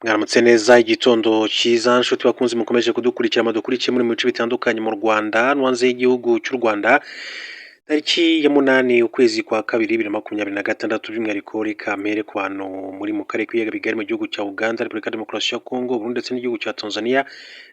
Mwaramutse neza, igitondo cyiza nshuti bakunzi mukomeje kudukurikira, mudukurikiye muri mu bice bitandukanye mu Rwanda no hanze y'igihugu cy'u Rwanda. Tariki ya 8 ukwezi kwa kabiri 2026, by'umwihariko reka mpere ku bantu muri mu karere k'ibiyaga bigari, mu gihugu cya Uganda, Repubulika ya Demokarasi ya Kongo, Burundi ndetse n'igihugu cya Tanzania,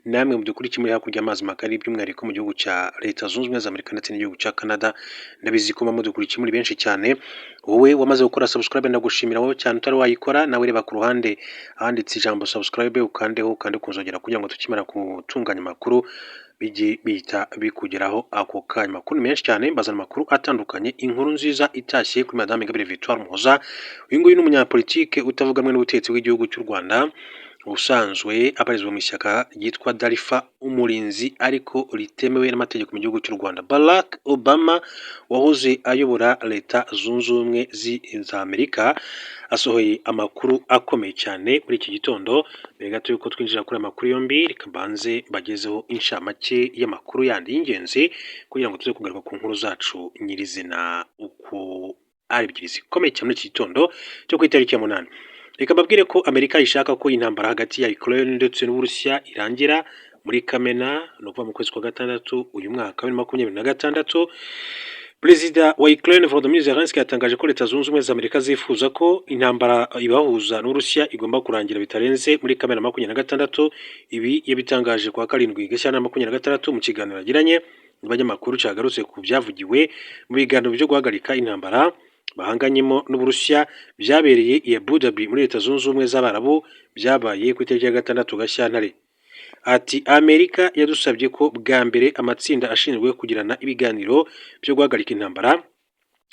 namwe mudukurikiye muri hakurya y'amazi magari, by'umwihariko mu gihugu cya Leta Zunze Ubumwe za Amerika ndetse n'igihugu cya Canada. Ndabizi ko muba mudukurikiye muri benshi cyane. Wowe wamaze gukora subscribe, ndagushimira wowe cyane. Utari wayikora nawe, reba ku ruhande ahanditse ijambo "subscribe", ukandeho, ukande ku nzogera kugira ngo tukimara gutunganya amakuru bijye bihita bikugeraho ako kanya. Amakuru ni menshi cyane, mbazana amakuru atandukanye. Inkuru nziza itashye kuri Madame Ingabire Victoire Umuhoza. Uyu nguyu ni umunyapolitike utavuga rumwe n'ubutegetsi bw'igihugu cy'u Rwanda, usanzwe abarizwa mu ishyaka ryitwa Dalfa Umurinzi ariko ritemewe n'amategeko mu gihugu cy'u Rwanda. Barack Obama wahoze ayobora Leta Zunze Ubumwe za Amerika asohoye amakuru akomeye cyane muri iki gitondo. Mbere gato y'uko twinjira kuri aya makuru yombi, reka mbanze mbagezeho inshamake y'amakuru yandi y'ingenzi kugira ngo tuze kugaruka ku nkuru zacu nyirizina uko ari ebyiri zikomeye cyane muri iki gitondo cyo ku itariki ya 8. Reka mbabwire ko Amerika ishaka ko intambara hagati ya Ukraine ndetse n'Uburusiya irangira muri Kamena, ni ukuvuga mu kwezi kwa gatandatu uyu mwaka wa 2026. Perezida wa Ukraine Volodymyr Zelensky yatangaje ko Leta Zunze Ubumwe za Amerika zifuza ko intambara ibahuza n'Uburusiya igomba kurangira bitarenze muri Kamena 26. Ibi yabitangaje kuwa 7 Gashyantare 26 mu kiganiro yagiranye n'abanyamakuru cyagarutse ku byavugiwe mu biganiro byo guhagarika intambara bahanganyemo n'Uburusiya byabereye i Abu Dhabi muri Leta Zunze Ubumwe z'Abarabu, byabaye ku itariki ya 6 Gashyantare. Ati: "Amerika yadusabye ko bwa mbere amatsinda ashinzwe kugirana ibiganiro byo guhagarika intambara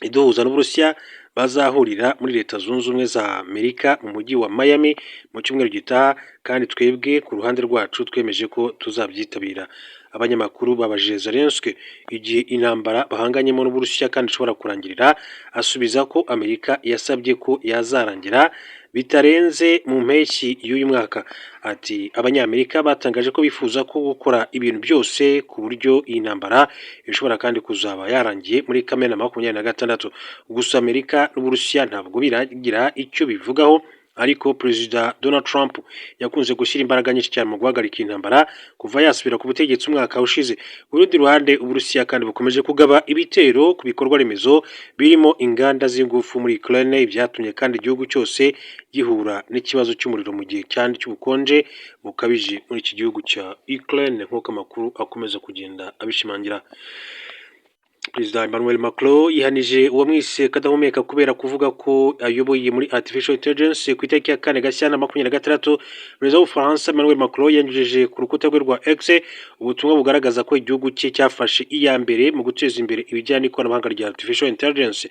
iduhuza n'Uburusiya bazahurira muri Leta Zunze Ubumwe za Amerika mu mujyi wa Miami mu cyumweru gitaha, kandi twebwe ku ruhande rwacu twemeje ko tuzabyitabira." Abanyamakuru babajije Zelensky igihe intambara bahanganyemo n'Uburusiya kandi ishobora kurangirira, asubiza ko Amerika yasabye ko yazarangira bitarenze mu mpeshyi y'uyu mwaka. Ati: "Abanyamerika batangaje ko bifuza ko gukora ibintu byose ku buryo iyi ntambara ishobora kandi kuzaba yarangiye muri Kamena 26." Gusa Amerika n'Uburusiya ntabwo biragira icyo bivugaho, ariko Perezida Donald Trump yakunze gushyira imbaraga nyinshi cyane mu guhagarika intambara kuva yasubira ku butegetsi umwaka ushize. Ku rundi ruhande, Uburusiya kandi bukomeje kugaba ibitero ku bikorwa remezo birimo inganda z'ingufu muri Ukraine, byatumye kandi igihugu cyose gihura n'ikibazo cy'umuriro mu gihe cyane cy'ubukonje bukabije muri iki gihugu cya Ukraine, nk'uko amakuru akomeza kugenda abishimangira. Perezida Emmanuel Macron yihanije uwamwise kadahumeka kubera kuvuga ko ayoboye muri artificial intelligence. Ku itariki ya 4 Gashyantare 26, Perezida w'Ubufaransa Emmanuel Macron yanyujije ku rukuta rwe rwa X ubutumwa bugaragaza ko igihugu cye cyafashe iya mbere mu guteza imbere ibijyanye n'ikoranabuhanga rya artificial intelligence.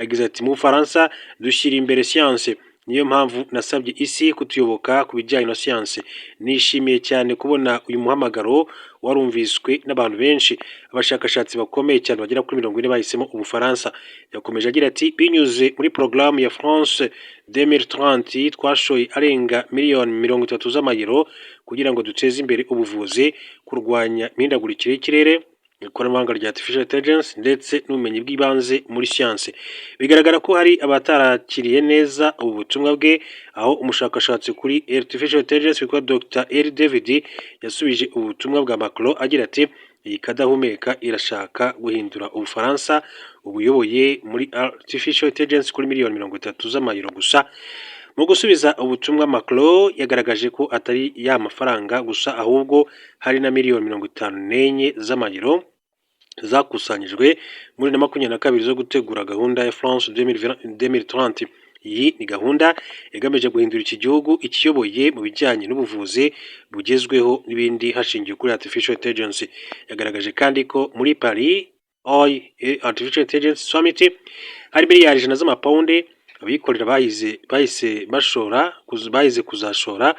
Yagize ati: "Mu Bufaransa dushyira imbere siyanse, niyo mpamvu nasabye isi kutuyoboka ku bijyanye na siyanse. Nishimiye cyane kubona uyu muhamagaro warumviswe n'abantu benshi. Abashakashatsi bakomeye cyane bagera kuri 40 bahisemo Ubufaransa." Yakomeje agira ati: "Binyuze muri porogaramu ya France 2030 twashoye arenga miliyoni 30 z'amayero kugira ngo duteze imbere ubuvuzi, kurwanya imihindagurikire y'ikirere, ikoranabuhanga rya artificial intelligence ndetse n'ubumenyi bw'ibanze muri siyanse." Bigaragara ko hari abatarakiriye neza ubu butumwa bwe, aho umushakashatsi kuri artificial intelligence witwa Dr Eli David yasubije ubu butumwa bwa Macron agira ati: "Iyi kadahumeka irashaka guhindura Ubufaransa ubuyoboye muri artificial intelligence kuri miliyoni 30 z'amayero gusa." Mu gusubiza ubutumwa, Macron yagaragaje ko atari ya mafaranga gusa, ahubwo hari na miliyoni 54 z'amayero zakusanyijwe muri 22 zo gutegura gahunda ya France 2030. Iyi ni gahunda igamije guhindura iki gihugu ikiyoboye mu bijyanye n'ubuvuzi bugezweho n'ibindi hashingiwe kuri artificial intelligence. Yagaragaje kandi ko muri Paris AI, Artificial Intelligence Summit, hari miliyari 100 z'amapawundi abikorera bahize bahise bashora, bahize kuzashora,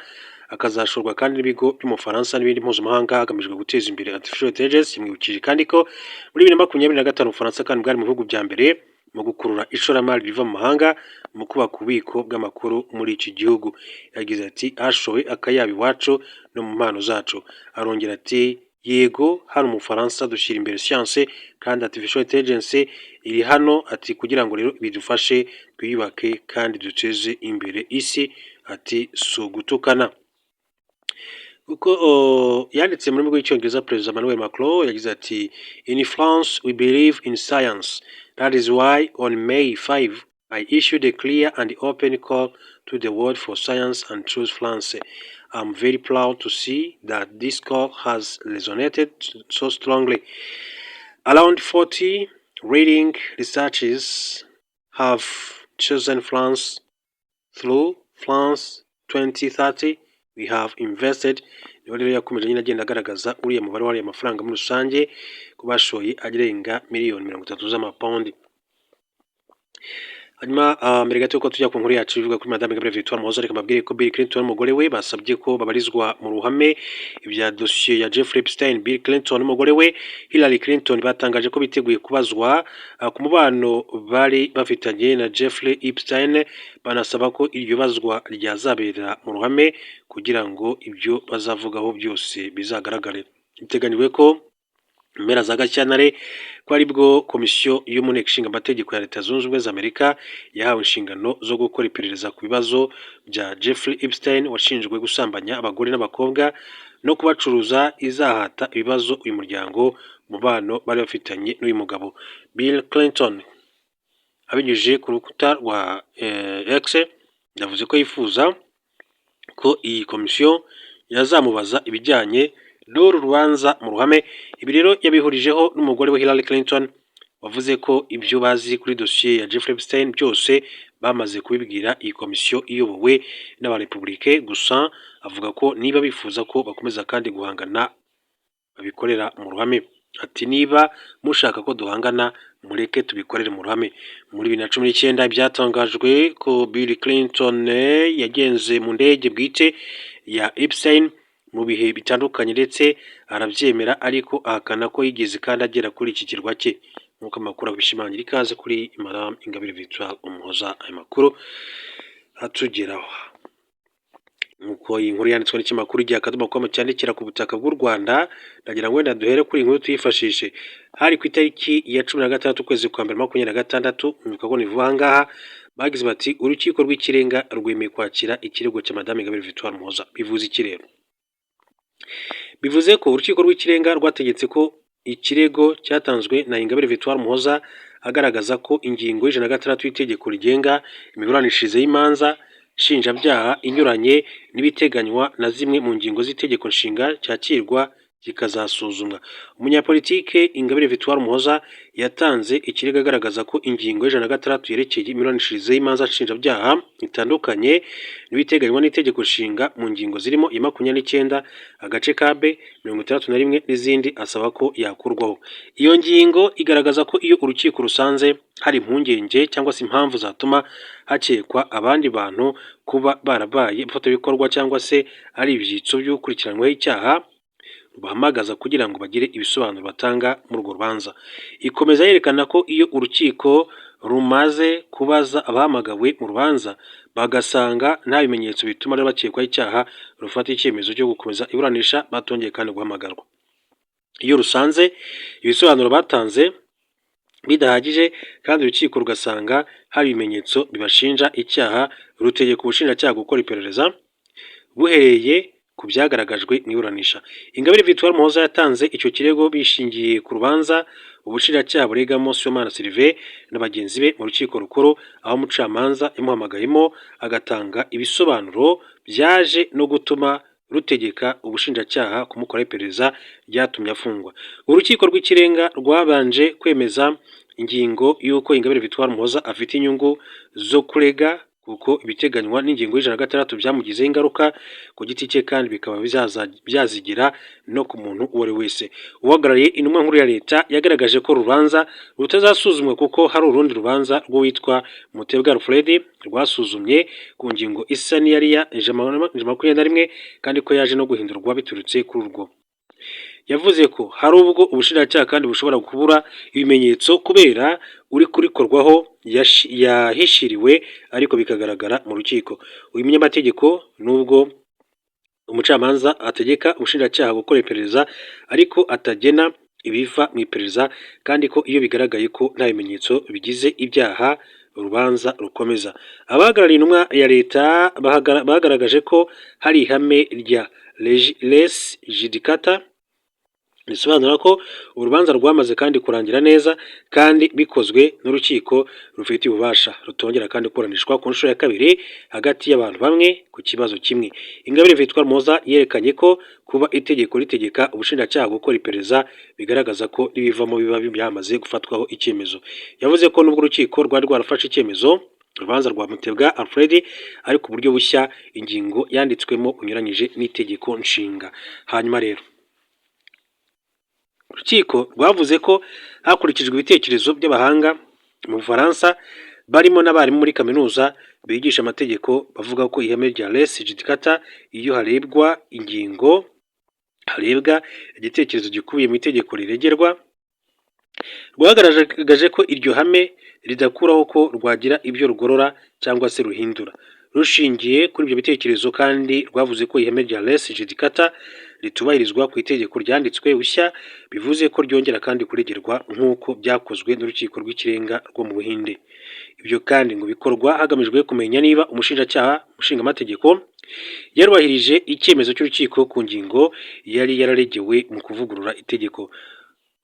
akazashorwa kandi n'ibigo by'Umufaransa n'ibindi mpuzamahanga hagamijwe guteza imbere artificial intelligence. Yamwibukije kandi ko muri 2025 Ubufaransa kandi bwari mu bihugu bya mbere mu gukurura ishoramari riva mu mahanga mu kubaka ububiko bw'amakuru muri iki gihugu. Yagize ati: "Hashowe akayabo iwacu no mu mpano zacu." Arongera ati: "Yego, hano mu Bufaransa dushyira imbere siyanse kandi artificial intelligence iri hano." Ati: "Kugira ngo rero bidufashe twiyubake kandi duteze imbere isi Ati si ugutukana. Kuko yanditse mu rurimi rw'Icyongereza, Perezida Emmanuel Macron yagize ati: "In France we believe in science. That is why on May 5 I issued a clear and open call to the world for science and choose France. I'm very proud to see that this call has resonated so strongly. Around 40 leading researchers have chosen France. Through France 2030 we have invested." Niho rero yakomeje nyine agenda agaragaza uriya mubare w'ariya mafaranga muri rusange, ko bashoye arenga miliyoni 30 z'amapawundi. Hanyuma mbere gato yuko tujya ku nkuru yacu ivuga kuri Madame Ingabire Victoire Umuhoza, reka mbabwire ko Bill Clinton n'umugore we basabye ko babarizwa mu ruhame ibya dosiye ya Jeffrey Epstein. Bill Clinton n'umugore we Hillary Clinton batangaje ko biteguye kubazwa ku mubano bari bafitanye na Jeffrey Epstein, banasaba ko iryo bazwa ryazabera mu ruhame kugira ngo ibyo bazavugaho byose bizagaragare. Biteganyijwe ko mu mpera za Gashyantare ko aribwo komisiyo yo mu nteko ishinga amategeko ya Leta Zunze Ubumwe za Amerika yahawe inshingano zo gukora iperereza ku bibazo bya Jeffrey Epstein, washinjwe gusambanya abagore n'abakobwa no kubacuruza, izahata ibibazo uyu muryango mubano bari bafitanye n'uyu mugabo. Bill Clinton abinyujije ku rukuta rwa X yavuze ko yifuza ko iyi komisiyo yazamubaza ibijyanye n'uru rubanza mu ruhame. Ibi rero yabihurijeho n'umugore we Hillary Clinton, wavuze ko ibyo bazi kuri dosiye ya Jeffrey Epstein byose bamaze kubibwira iyi komisiyo iyobowe n'abarepubulike. Gusa avuga ko niba bifuza ko bakomeza kandi guhangana babikorera mu ruhame. Ati niba mushaka ko duhangana, mureke tubikorere mu ruhame. Muri 2019 byatangajwe ko Bill Clinton yagenze mu ndege bwite ya Epstein mu bihe bitandukanye, ndetse arabyemera, ariko ahakana ko yigeze kandi agera kuri iki kirwa cye, nk'uko amakuru abishimangira. Ikaze kuri Madame Ingabire Victoire Umuhoza, ayo makuru atugeraho nk'uko iyi nkuru yanditswe n'ikinyamakuru Igihe akadomo com cyandikira ku butaka bw'u Rwanda. Ndagira ngo wenda duhere kuri iyi nkuru tuyifashishe. Hari ku itariki ya 16 ukwezi kwa mbere 26, mwibuka ko ni vuba aha ngaha. Bagize bati: "Urukiko rw'Ikirenga rwemeye kwakira ikirego cya Madame Ingabire Victoire Umuhoza." Bivuze iki rero? Bivuze ko Urukiko rw'Ikirenga rwategetse ko ikirego cyatanzwe na Ingabire Victoire Umuhoza agaragaza ko ingingo ya 106 y'itegeko rigenga imiburanishirize y'imanza nshinjabyaha inyuranye n'ibiteganywa na zimwe mu ngingo z'Itegeko Nshinga, cyakirwa kikazasuzumwa. Umunyapolitike Ingabire Victoire Umuhoza yatanze ikirego agaragaza ko ingingo ya 106 yerekeye imiburanishirize y'imanza nshinjabyaha itandukanye n'ibiteganywa n'Itegeko Nshinga mu ngingo zirimo iya 29 agace ka b, 61 n'izindi, asaba ko yakurwaho. Iyo ngingo igaragaza ko iyo urukiko rusanze hari impungenge cyangwa se impamvu zatuma hakekwa abandi bantu kuba barabaye abafatanyabikorwa cyangwa se ari ibyitso by'ukurikiranyweho icyaha, rubahamagaza kugira ngo bagire ibisobanuro batanga muri urwo rubanza. Ikomeza yerekana ko iyo urukiko rumaze kubaza abahamagawe mu rubanza bagasanga nta bimenyetso bituma bakekwaho icyaha, rufata icyemezo cyo gukomeza iburanisha batongeye kandi guhamagarwa. Iyo rusanze ibisobanuro batanze bidahagije kandi urukiko rugasanga hari ibimenyetso bibashinja icyaha, rutegeka ubushinjacyaha gukora iperereza buhereye ku byagaragajwe mu iburanisha. Ingabire Victoire Umuhoza yatanze icyo kirego bishingiye ku rubanza ubushinjacyaha buregamo Sibomana Sylvain na bagenzi be mu Rukiko Rukuru, aho umucamanza yamuhamagayemo agatanga ibisobanuro byaje no gutuma rutegeka ubushinjacyaha kumukoraho iperereza ryatumye afungwa. Urukiko rw'Ikirenga rwabanje kwemeza ingingo y'uko Ingabire Victoire Umuhoza afite inyungu zo kurega, kuko ibiteganywa n'ingingo ya 106 byamugizeho ingaruka ku giti cye kandi bikaba byazigira no ku muntu uwo ari we wese. Uhagarariye Intumwa Nkuru ya Leta yagaragaje ko urubanza rutazasuzumwa kuko hari urundi rubanza rw'uwitwa Mutebwa Alfred rwasuzumye ku ngingo isa n'iyari iya 121, kandi ko yaje no guhindurwa biturutse kuri urwo. Yavuze ko hari ubwo ubushinjacyaha kandi bushobora kubura ibimenyetso kubera uri kurikorwaho yahishiriwe, ariko bikagaragara mu rukiko. Uyu munyamategeko, nubwo umucamanza ategeka ubushinjacyaha gukora iperereza ariko atagena ibiva mu iperereza, kandi ko iyo bigaragaye ko nta bimenyetso bigize ibyaha. urubanza rukomeza. Abahagarariye intumwa ya leta bagaragaje ko hari ihame rya res judicata, risobanura ko urubanza rwamaze kandi kurangira neza kandi bikozwe n'urukiko rufitiye ububasha, rutongera kandi kuburanishwa ku nshuro ya kabiri hagati y'abantu bamwe ku kibazo kimwe. Ingabire Victoire Umuhoza yerekanye ko kuba itegeko ritegeka ubushinjacyaha gukora iperereza bigaragaza ko n'ibivamo biba byamaze gufatwaho icyemezo. Yavuze ko nubwo urukiko rwari rwarafashe icyemezo urubanza rwa Mutebwa Alfred, ariko uburyo bushya ingingo yanditswemo bunyuranyije n'itegeko nshinga. Hanyuma rero urukiko rwavuze ko hakurikijwe ibitekerezo by'abahanga mu Bufaransa, barimo n'abarimu muri kaminuza bigisha amategeko, bavuga ko ihame rya res judicata, iyo harebwa ingingo, harebwa igitekerezo gikubiye mu itegeko riregerwa, rwagaragaje ko iryo hame ridakuraho ko rwagira ibyo rugorora cyangwa se ruhindura. Rushingiye kuri ibyo bitekerezo kandi, rwavuze ko ihame rya res judicata ritubahirizwa ku itegeko ryanditswe bushya, bivuze ko ryongera kandi kuregerwa nk'uko byakozwe n'Urukiko rw'Ikirenga rwo mu Buhinde. Ibyo kandi ngo bikorwa hagamijwe kumenya niba umushinjacyaha ushingamategeko yarubahirije icyemezo cy'urukiko ku ngingo yari yararegewe mu kuvugurura itegeko.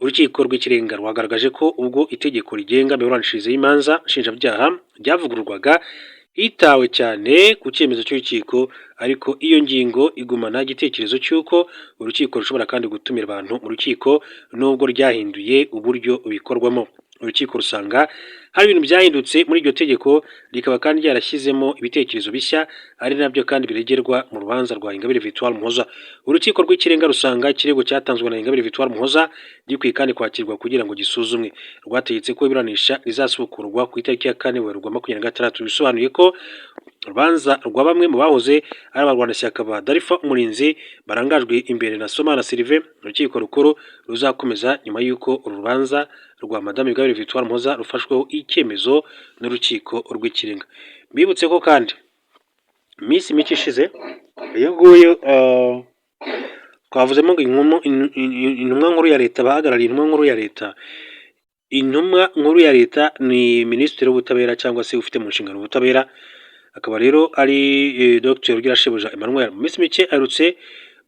Urukiko rw'Ikirenga rwagaragaje ko ubwo itegeko rigenga imiburanishirize y'imanza nshinjabyaha ryavugururwaga, hitawe cyane ku cyemezo cy'urukiko, ariko iyo ngingo igumana igitekerezo cy'uko urukiko rushobora kandi gutumira abantu mu rukiko nubwo ryahinduye uburyo bikorwamo. Urukiko rusanga hari ibintu byahindutse muri iryo tegeko, rikaba kandi ryarashyizemo ibitekerezo bishya, ari nabyo kandi biregerwa mu rubanza rwa Ingabire Victoire Umuhoza. Urukiko rw'Ikirenga rusanga ikirego cyatanzwe na Ingabire Victoire Umuhoza gikwiye kandi kwakirwa kugira ngo gisuzumwe. Rwategetse ko iburanisha rizasubukurwa ku itariki ya 4 Werurwe 26, bisobanuye ko urubanza rwa bamwe mu bahoze ari abarwanashyaka ba Dalfa Umurinzi barangajwe imbere na Sibomana Sylvain, urukiko rukuru ruzakomeza nyuma y'uko uru rubanza rwa Madame Ingabire Victoire Umuhoza rufashweho icyemezo n'Urukiko rw'Ikirenga. Mbibutse ko kandi iminsi mike ishize uyu nguyu twavuzemo ngo intumwa nkuru ya leta, bahagarariye intumwa nkuru ya leta. Intumwa nkuru ya leta ni minisitiri w'ubutabera cyangwa se ufite mu nshingano ubutabera, akaba rero ari Dr Ugirashebuja Emmanuel. Mu minsi mike aherutse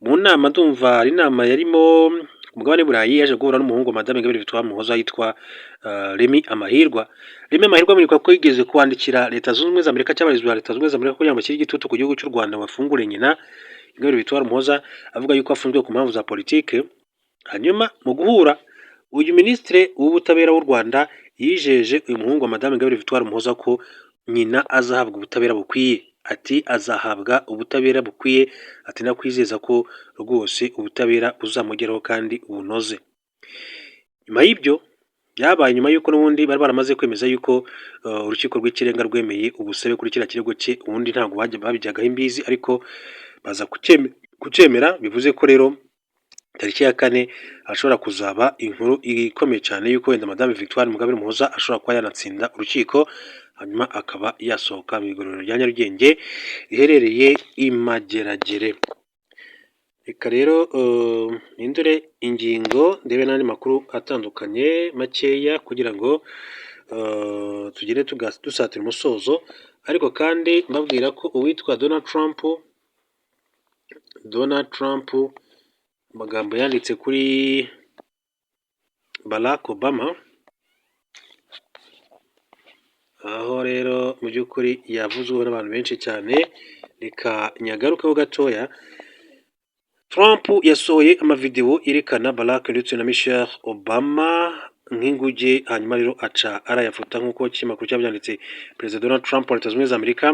mu nama, ndumva hari inama yarimo ku mugabane w'Uburayi, yaje guhura n'umuhungu wa Madame Ingabire Victoire Umuhoza yitwa Remy Amahirwa. Remy Amahirwa muribuka ko yigeze kwandikira Leta Zunze Ubumwe za Amerika cyangwa abayobozi ba Leta Zunze Ubumwe za Amerika kugira ngo bashyire igitutu ku gihugu cy'u Rwanda bafungure nyina Ingabire Victoire Umuhoza, avuga yuko afunzwe ku mpamvu za politike. Hanyuma mu guhura, uyu minisitiri w'ubutabera w'u Rwanda yijeje uyu muhungu wa Madame Ingabire Victoire Umuhoza ko nyina azahabwa ubutabera bukwiye. Ati azahabwa ubutabera bukwiye, ati nakwizeza ko rwose ubutabera buzamugeraho kandi bunoze. Nyuma y'ibyo byabaye nyuma y'uko n'ubundi bari baramaze kwemeza yuko Urukiko rw'Ikirenga rwemeye ubusabe kuri kiriya kirego cye. Ubundi ntabwo babijyagaho imbizi, ariko baza kucyemera. Bivuze ko rero tariki ya 4 hashobora kuzaba inkuru ikomeye cyane y'uko wenda Madame Victoire Ingabire Umuhoza ashobora kuba yanatsinda urukiko, hanyuma akaba yasohoka mu igororero rya Nyarugenge riherereye i Mageragere. Reka rero mpindure ingingo, ndebe n'andi makuru atandukanye makeya kugira ngo tugende dusatira umusozo, ariko kandi mbabwira ko uwitwa Donald Trump, Donald Trump, amagambo yanditse kuri Barack Obama, aho rero mu by'ukuri yavuzweho n'abantu benshi cyane, reka nyagarukeho gatoya. Trump yasohoye amavidewo yerekana Barack ndetse na Michelle Obama nk'inguge, hanyuma rero aca arayafuta nk'uko ikinyamakuru cyabyanditse. Perezida Donald Trump wa Leta Zunze Ubumwe za Amerika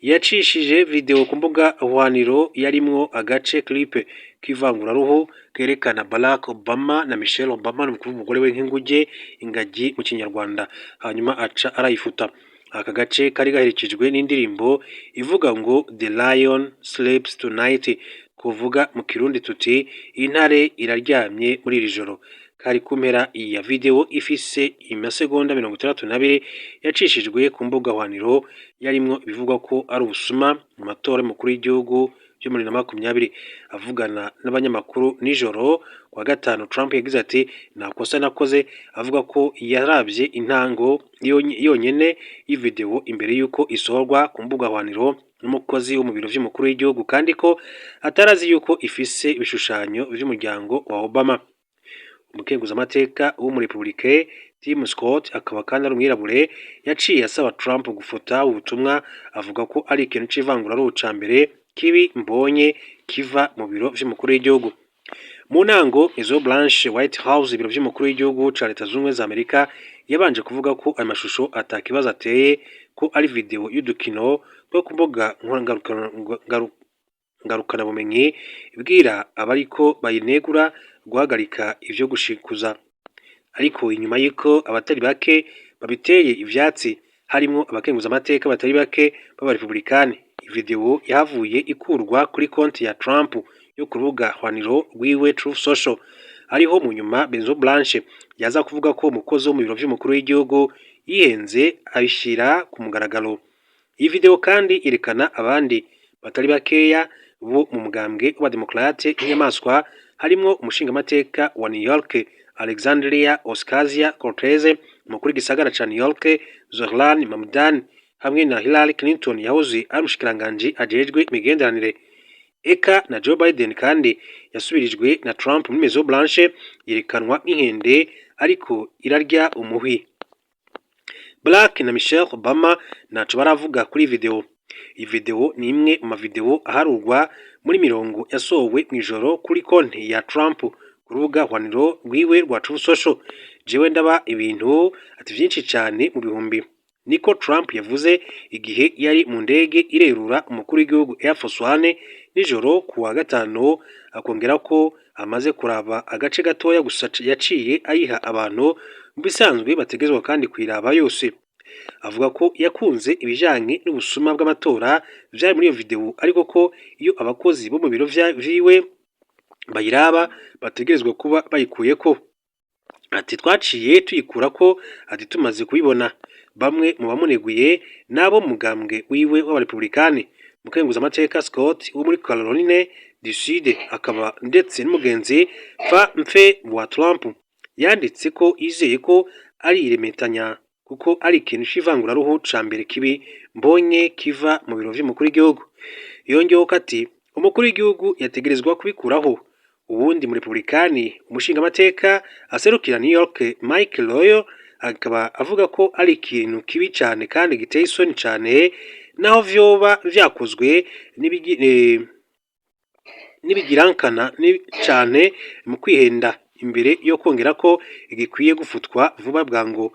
yacishije videwo ku mbuga hwaniro yarimwo agace, clip, k'ivanguraruhu kerekana Barack Obama na Michelle Obama, ni ukuvuga umugore we, nk'inguge, ingagi mu Kinyarwanda, hanyuma aca arayifuta. Aka gace kari gaherekejwe n'indirimbo ivuga ngo "The Lion Sleeps Tonight", kuvuga mu Kirundi tuti "Intare iraryamye muri iri joro". Kari ku mpera ya videwo ifise amasegonda 62 yacishijwe ku mbuga hwaniro, yarimwo ibivugwa ko ari ubusuma mu matora y'umukuru w'igihugu. vyo muri 2020. Avugana n'abanyamakuru nijoro kwa gatanu, Trump yagize ati: "Nta kosa nakoze", avuga ko yaravye intango yonyene y'ivideo imbere yuko isohorwa ku mbuga hwaniro n'umukozi wo mu biro vy'umukuru w'igihugu, kandi ko atarazi yuko ifise ibishushanyo vy'umuryango wa Obama. Umukenguzamateka w'umurepublike Tim Scott, akaba kandi ari umwirabure, yaciye asaba Trump gufuta ubutumwa, avuga ko ari ikintu c'ivanguraruhu ca mbere kibi mbonye kiva mu biro vy'umukuru w'igihugu. Mu ntango, Maison Blanche, White House, ibiro vy'umukuru w'igihugu ca Leta Zunze Ubumwe za Amerika, yabanje kuvuga ko ayo mashusho ata kibazo ateye, ko ari video y'udukino two ku mbuga ngarukanabumenyi, ibwira abariko bayinegura guhagarika ivyo gushikuza. Ariko inyuma y'uko abatari bake babiteye ivyatsi, harimwo abakenguzamateka batari bake b'abarepublikani, video yahavuye ikurwa kuri konti ya Trump yo ku rubuga hwaniro rwiwe Truth Social. Ariho mu nyuma Maison Blanche yaza kuvuga ko umukozi wo mu biro vy'umukuru w'igihugu yihenze abishira ku mugaragaro. Iyi video kandi yerekana abandi batari bakeya bo mu mugambwe w'abademokrate nk'inyamaswa, harimwo umushingamateka wa New York Alexandria Ocasio-Cortez, umukuru w'igisagara ca New York Zohran Mamdani, hamwe na Hillary Clinton yahoze ari umushikiranganji ajejwe imigenderanire, eka na Joe Biden kandi yasubirijwe na Trump muri Maison Blanche, yerekanwa nk'inkende ariko irarya umuhwi. Barack na Michelle Obama ntaco baravuga kuri iyi video. Iyi video ni imwe mu mavideo aharurwa muri mirongo yasohowe mw'ijoro kuri konti ya Trump ku rubuga hwaniro rwiwe rwa Truth Social. "Jewe ndaba ibintu", ati, "vyinshi cane mu bihumbi", niko Trump yavuze igihe yari mu ndege irerura umukuru w'igihugu Air Force One nijoro kuwa gatanu, akongera ko amaze kuraba agace gatoya gusa, yaciye ayiha abantu mu bisanzwe bategerezwa kandi kuyiraba yose. Avuga ko yakunze ibijanye n'ubusuma bw'amatora vyari muri iyo video, ariko ko iyo abakozi bo mu biro vyiwe bayiraba bategerezwa kuba bayikuyeko. Ati: "Twaciye tuyikurako", ati, "tumaze kubibona". Bamwe mu bamuneguye n'abo mugambwe wiwe w'abarepublikani. Mukenguzamateka Scott wo muri Caroline du Sud, akaba ndetse n'umugenzi fa mfe wa Trump, yanditse ko yizeye ko ari iremetanya, kuko ari ikintu c'ivanguraruhu ca mbere kibi mbonye kiva mu biro vy'umukuru w'igihugu. Yongeyeho ko ati: "Umukuru w'igihugu yategerezwa kubikuraho". Uwundi mu republikani, umushingamateka aserukira New York Mike Lawler, akaba avuga ko ari ikintu kibi cane kandi giteye isoni cane, naho vyoba vyakozwe n'ibigirankana cane mu kwihenda, imbere yo kongera ko igikwiye gufutwa vuba bwango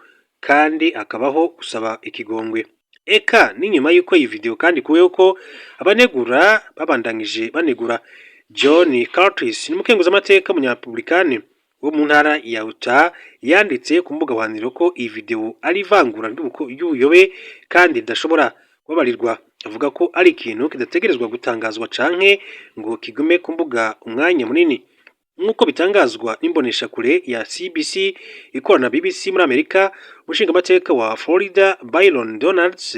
kandi hakabaho gusaba ikigongwe. Eka n'inyuma y'uko iyi video kandi ikuweho, ko abanegura babandanyije banegura. John Curtis ni umukenguzamateka umunyarepublikani wo mu ntara ya Utah, yanditse ku mbuga hwaniro ko iyi video ari ivangura ry'ubuyobe kandi ridashobora kubabarirwa, avuga ko ari ikintu kidategerezwa gutangazwa canke ngo kigume ku mbuga umwanya munini. Nk'uko bitangazwa n'imboneshakure ya CBC ikorana na BBC muri Amerika, umushingamateka wa Florida Byron Donalds,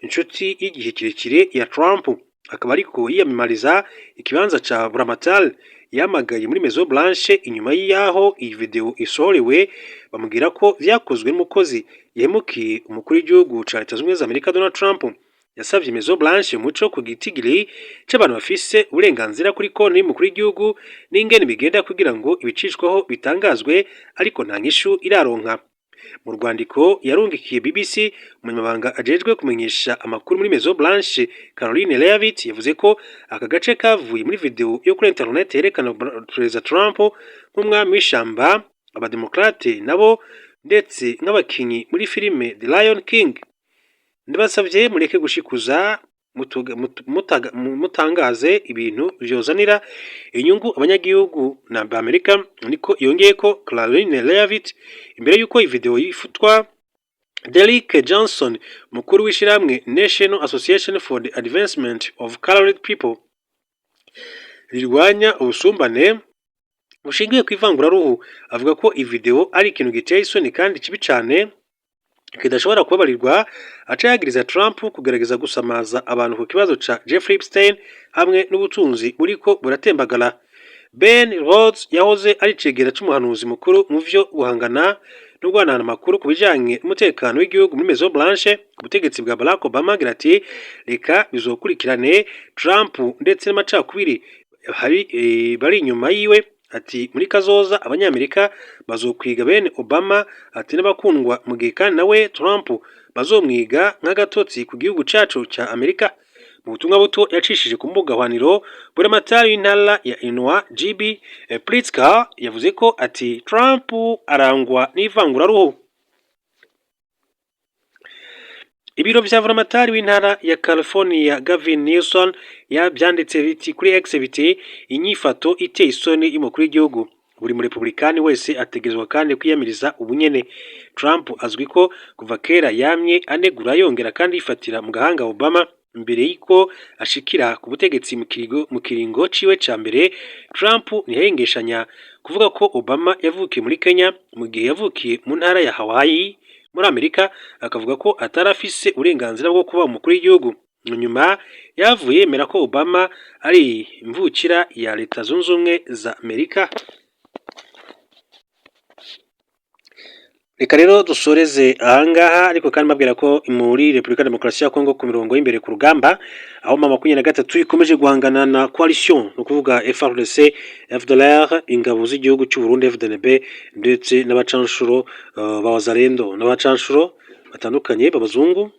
inshuti y'igihe kirekire ya Trump, akaba ariko yiyamamariza ikibanza ca Buramatari, yamagaye muri Maison Blanche inyuma y'aho iyi video isohorewe, bamubwira ko vyakozwe n'umukozi yahemukiye umukuru w'igihugu ca Leta Zunze Ubumwe za Amerika Donald Trump. Yasavye Maison Blanche umuco ku gitigiri c'abantu bafise uburenganzira kuri konti y'umukuru w'igihugu n'ingene bigenda kugira ngo ibicishwaho bitangazwe, ariko nta nyishu iraronka. Mu rwandiko yarungikiye BBC, umunyamabanga ajejwe kumenyesha amakuru muri Maison Blanche Caroline Leavitt yavuze ko aka gace kavuye muri video yo kuri internet yerekana Perezida Trump nk'umwami w'ishamba, abademokrate nabo ndetse nk'abakinyi muri filime The Lion King. "Ndabasavye mureke gushikuza, mutangaze ibintu vyozanira inyungu abanyagihugu na Amerika", niko yongeye ko Caroline Leavitt. Imbere yuko iyi video yifutwa, Derek Johnson, mukuru w'ishirahamwe National Association for the Advancement of Colored People rirwanya ubusumbane bushingiye ku ivanguraruhu, avuga ko iyi video ari ikintu giteye isoni kandi kibi cane. kidashobora kubabarirwa, aca yagiriza Trump kugerageza gusamaza abantu ku kibazo ca Jeffrey Epstein hamwe n'ubutunzi buriko buratembagara. Ben Rhodes yahoze ari icegera c'umuhanuzi mukuru mu vyo guhangana no guhanahana amakuru ku bijanye n'umutekano w'igihugu muri Maison Blanche ku butegetsi bwa Barack Obama, agira ati: "Reka bizokurikirane Trump ndetse n'amacakubiri hari bari inyuma yiwe." Ati: "Muri kazoza Abanyamerika bazokwiga bene Obama", ati "n'abakundwa", mu gihe kandi nawe Trump bazomwiga nk'agatotsi ku gihugu cacu ca Amerika. Mu butumwa buto yacishije ku mbuga hwaniro, buramatari w'intara ya Illinois JB Pritzker yavuze ko ati Trump arangwa n'ivanguraruhu. Ibiro vya buramatari w'intara ya California Gavin Newsom yavyanditse biti kuri X biti: "Inyifato iteye isoni y'umukuru w'igihugu, buri murepublikani wese ategerezwa kandi kwiyamiriza ubunyene." Trump azwi ko kuva kera yamye anegura yongera kandi yifatira mu gahanga Obama mbere y'uko ashikira ku butegetsi. Mu kiringo ciwe ca mbere, Trump ntiyahengeshanya kuvuga ko Obama yavukiye muri Kenya mu gihe yavukiye mu ntara ya Hawaii muri Amerika, akavuga ko atari afise uburenganzira bwo kuba umukuru w'igihugu. Nyuma yavuye yemera ko Obama ari imvukira ya Leta Zunze Ubumwe za Amerika. Reka rero dusoreze ahangaha, ariko kandi mbabwira ko muri Repubulika ya Demokarasi ya Kongo ku mirongo y'imbere ku rugamba, aho mama 23 ikomeje guhangana na coalition, ni ukuvuga FARDC, FDLR, ingabo z'igihugu cy'u Burundi FDNB, ndetse n'abacanshuro ba Wazalendo n'abacanshuro batandukanye b'abazungu.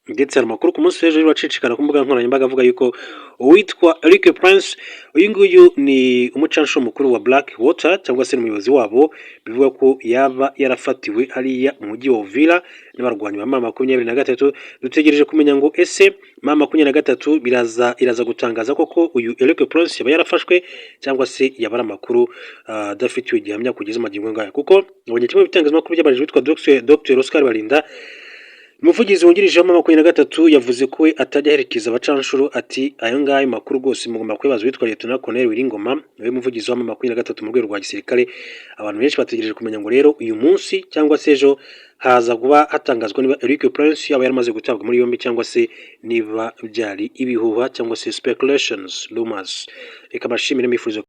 Ndetse hari amakuru ku munsi w'ejo wacicikana ku mbuga nkoranyambaga avuga yuko uwitwa Eric Prince, uyu nguyu ni umucanshuro mukuru wa Black Water cyangwa se umuyobozi wabo, bivuga ko yaba yarafatiwe hariya mu mujyi wa Uvira n'abarwanyi ba mama 23. Dutegereje kumenya ngo ese mama 23 biraza iraza gutangaza koko uyu Eric Prince yaba yarafashwe cyangwa se yaba ari amakuru adafitiwe gihamya kugeza magingo ngaya, kuko nabonye kimwe mu bitangazamakuru byabajije witwa Dr Oscar Barinda, umuvugizi wungirije wa 23, yavuze ko we atajya aherekeza abacanshuro, ati: "Ayo ngayo makuru rwose mugomba kubibaza witwa Lieutenant Colonel Wiringoma, niwe muvugizi wa 23 mu rwego rwa gisirikare." Abantu benshi bategereje kumenya ngo rero uyu munsi cyangwa se ejo haza kuba hatangazwa niba Eric Prince yaba yaramaze gutabwa muri yombi cyangwa se niba byari ibihuha cyangwa se speculations, rumors. Reka mbashimire, mbifurize